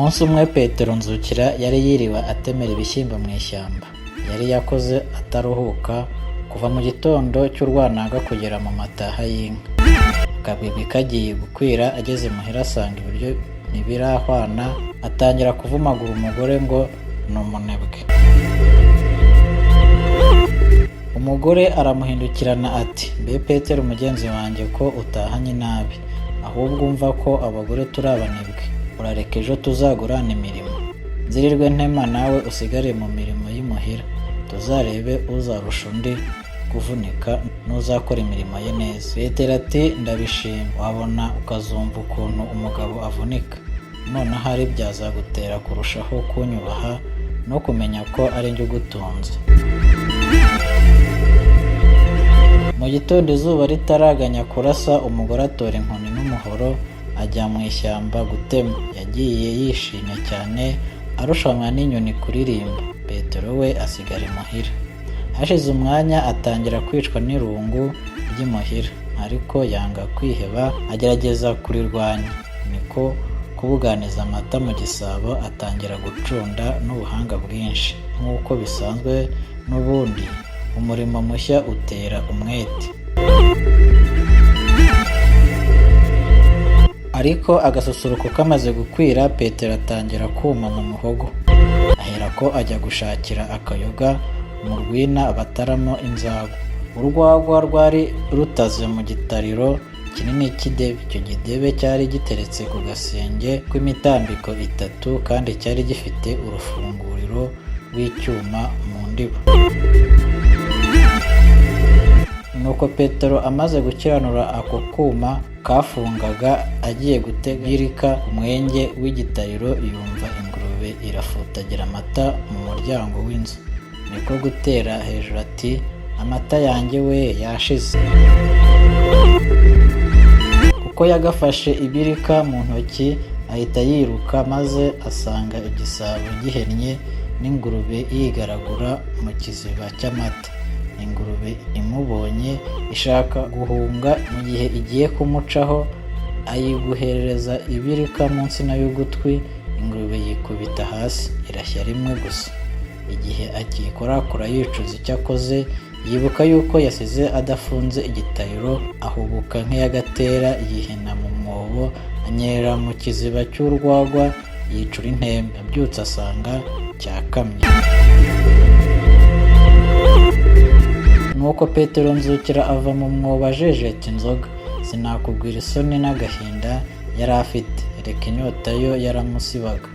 Umunsi umwe Petero Nzukira yari yiriwe atemera ibishyimbo mu ishyamba. Yari yakoze ataruhuka kuva mu gitondo cy'urwananga kugera mu mataha y'inka. Akabwibwi kagiye gukwira, ageze imuhira asanga ibiryo ntibirahwana, atangira kuvumagura umugore ngo ni umunebwe. Umugore aramuhindukirana ati: "Mbe Petero mugenzi wanjye, ko utahanye inabi? Ahubwo umva ko abagore turi abanebwe. Urareka ejo tuzagurane imirimo, nzirirwe ntema nawe usigare mu mirimo y'imuhira, tuzarebe uzarusha undi kuvunika n'uzakora imirimo ye neza." Petero ati: "Ndabishima, wabona ukazumva ukuntu umugabo avunika. None ahari byazagutera kurushaho kunyubaha no kumenya ko ari njye ugutunze." Mu gitondo izuba ritaraganya kurasa, umugore atora inkoni n'umuhoro ajya mu ishyamba gutema. Yagiye yishimye cyane, arushanwa n'inyoni kuririmba. Petero we asigara imuhira. Hashize umwanya atangira kwicwa n'irungu ry'imuhira, ariko yanga kwiheba, agerageza kurirwanya. Niko kubuganiza amata mu gisabo, atangira gucunda n'ubuhanga bwinshi. Nk'uko bisanzwe n'ubundi, umurimo mushya utera umwete. Ariko agasusuruko kamaze gukwira, Petero atangira kuma mu muhogo. Aherako ajya gushakira akayoga mu rwina bataramo inzagwa. Urwagwa rwari rutaze mu gitariro kinini cy'idebe. Icyo gidebe cyari giteretse ku gasenge k'imitambiko itatu, kandi cyari gifite urufunguriro rw'icyuma mu ndiba. Nuko Petero amaze gukiranura ako kuma kafungaga, agiye gutega ibirika ku mwenge w'igitariro, yumva ingurube irafutagira amata mu muryango w'inzu. Niko gutera hejuru ati: "Amata yanjye we yashize!" Uko yagafashe ibirika mu ntoki, ahita yiruka, maze asanga igisabo gihennye n'ingurube yigaragura mu kiziba cy'amata. Ingurube imubonye ishaka guhunga, mu gihe igiye kumucaho ayiguhereza ibirika mu nsina y'ugutwi, ingurube yikubita hasi irashya rimwe gusa. Igihe akiyikorakora yicuza icyo akoze, yibuka yuko yasize adafunze igitariro, ahubuka nk'iyagatera, yihina mu mwobo, anyerera mu kiziba cy'urwagwa, yicura intembe. Abyutse asanga cyakamye. Nuko Petero Nzukira ava mu mwobo ajejeta inzoga. Sinakubwira isoni n'agahinda yari afite, reka inyota yo yaramusibaga.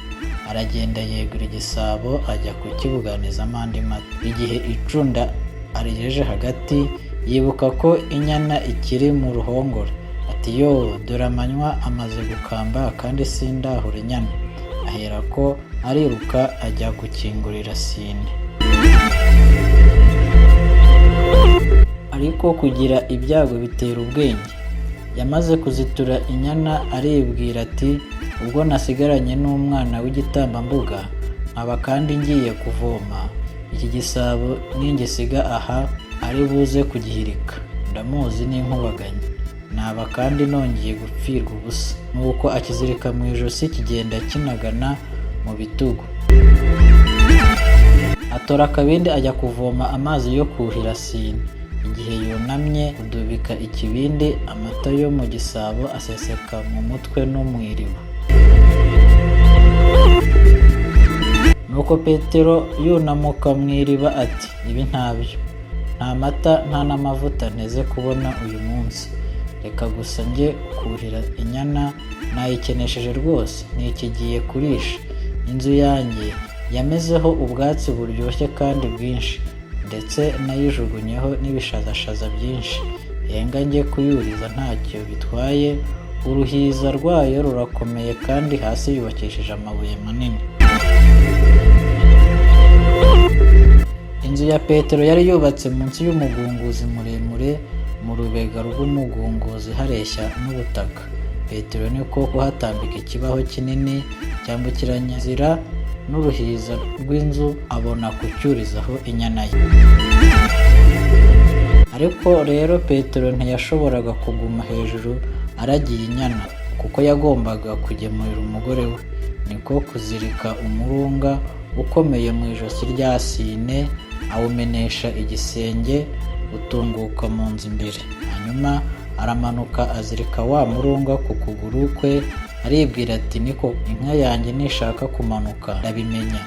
Aragenda yegura igisabo ajya kukibuganizamo andi mata. Igihe icunda arigejeje hagati, yibuka ko inyana ikiri mu ruhongore. Ati: "Yoo, dore amanywa amaze gukamba kandi sindahura inyana." Aherako ariruka ajya gukingurira Sine. Ariko kugira ibyago bitera ubwenge. Yamaze kuzitura inyana aribwira ati: "Ubwo nasigaranye n'umwana w'igitambambuga, nkaba kandi ngiye kuvoma, iki gisabo ningisiga aha ari buze kugihirika, ndamuzi n'inkubaganyi, naba kandi nongeye gupfirwa ubusa." Nuko akizirika mu ijosi kigenda kinagana mu bitugu. Atora akabindi ajya kuvoma amazi yo kuhira Sine. Igihe yunamye kudubika ikibindi, amata yo mu gisabo aseseka mu mutwe no mu iriba. Nuko Petero yunamuka mu iriba ati: "Ibi ntabyo, nta mata nta n'amavuta nteze kubona uyu munsi. Reka gusa njye kuhira inyana, nayikenesheje rwose, ntikigiye kurisha. Inzu yanjye yamezeho ubwatsi buryoshye kandi bwinshi, ndetse nayijugunyeho n'ibishazashaza byinshi. Henga njye kuyuriza ntacyo bitwaye, uruhiza rwayo rurakomeye kandi hasi yubakishije amabuye manini." Inzu ya Petero yari yubatse munsi y'umugunguzi muremure, mu rubega rw'umugunguzi hareshya n'ubutaka. Petero niko kuhatambika ikibaho kinini cyambukiranya inzira n'uruhiza rw'inzu, abona kucyurizaho inyana ye. Ariko rero Petero ntiyashoboraga kuguma hejuru aragiye inyana, Kuko yagombaga kugemurira umugore we. Niko kuzirika umurunga ukomeye mu ijosi rya Sine, awumenesha igisenge, utunguka mu nzu imbere. Hanyuma aramanuka, azirika wa murunga ku kuguru kwe, aribwira ati: "Niko inka yanjye nishaka kumanuka ndabimenya."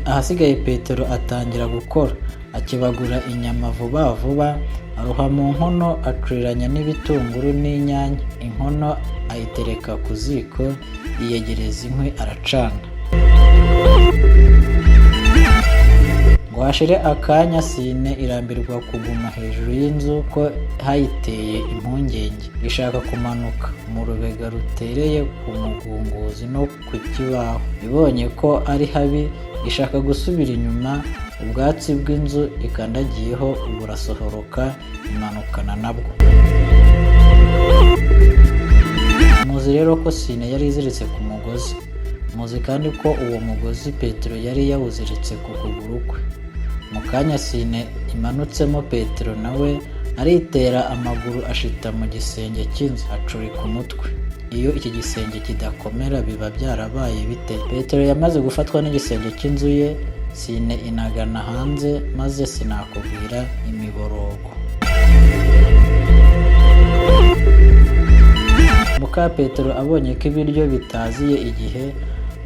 Ahasigaye Petero atangira gukora, akebagura inyama vuba vuba, aroha mu nkono, acuriranya n'ibitunguru n'inyanya. Inkono ayitereka ku ziko, yiyegereza inkwi, aracana. Ngo hashire akanya, Sine irambirwa kuguma hejuru y'inzu, ko hayiteye impungenge, ishaka kumanuka mu rubega rutereye ku mugunguzi no ku kibaho. Ibonye ko ari habi, ishaka gusubira inyuma, ubwatsi bw'inzu ikandagiyeho burasohoroka, imanukana nabwo. Muzi rero ko Sine yari iziritse ku mugozi. Muzi kandi ko uwo mugozi Petero yari yawuziritse ku kuguru kwe. Mu kanya Sine imanutsemo, Petero nawe aritera amaguru, ashita mu gisenge cy'inzu, acurika umutwe. Iyo iki gisenge kidakomera biba byarabaye bite? Petero yamaze gufatwa n'igisenge cy'inzu ye, Sine inagana hanze, maze sinakubwira imiborogo. Muka Petero abonye ko ibiryo bitaziye igihe,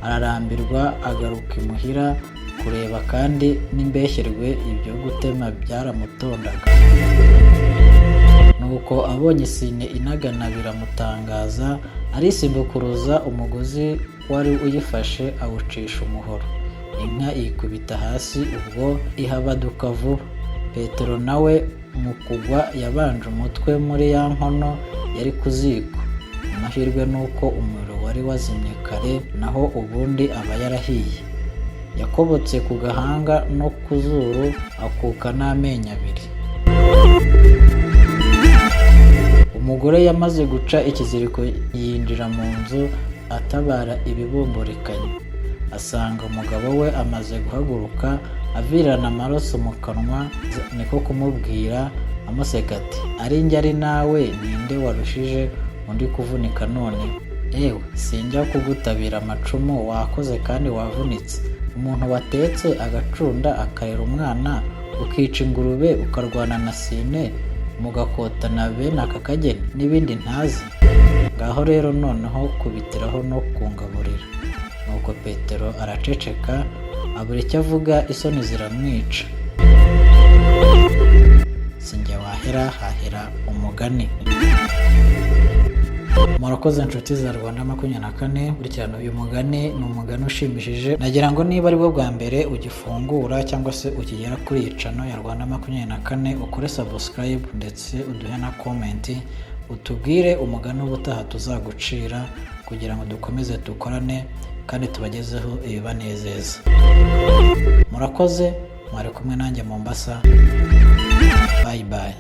ararambirwa, agaruka imuhira kureba, kandi n'imbeshyerwe ibyo gutema byaramutondaga. Nuko abonye isine inagana biramutangaza, arisimbukuruza umugozi wari uyifashe, awucisha umuhoro. Inka yikubita hasi, ubwo ihabaduka vuba. Petero nawe mu kugwa yabanje umutwe muri ya nkono yari ku ziko. Amahirwe ni uko umuriro wari wazimye kare, naho ubundi aba yarahiye. Yakobotse ku gahanga no ku zuru, akuka n'amenyo abiri. Umugore yamaze guca ikiziriko, yinjira mu nzu atabara ibibumburikanye, asanga umugabo we amaze guhaguruka avirana amaraso mu kanwa. Niko kumubwira amuseka ati: "Ari njye ari nawe, ninde warushije undi kuvunika none? Ewe, sinjya kugutabira amacumu, wakoze kandi wavunitse. Umuntu watetse agacunda, akarera umwana, ukica ingurube, ukarwana na Sine, mugakotana bene aka kageni n'ibindi ntazi. Ngaho rero noneho kubitiraho no kungaburira." Nuko Petero araceceka, abura icyo avuga, isoni ziramwica. Sinjye wahera, hahera umugani. Murakoze inshuti za Rwanda 24. Kurikirana uyu mugani, ni umugani ushimishije. Nagira ngo niba aribwo bwa mbere ugifungura cyangwa se ukigera kuri iyi channel ya Rwanda 24, ukore subscribe ndetse uduhe na comment, utubwire umugani w'ubutaha tuzagucira, kugira ngo dukomeze dukorane kandi tubagezeho ibibanezeza. Murakoze, mwari kumwe nanjye Mombasa. Bye bye.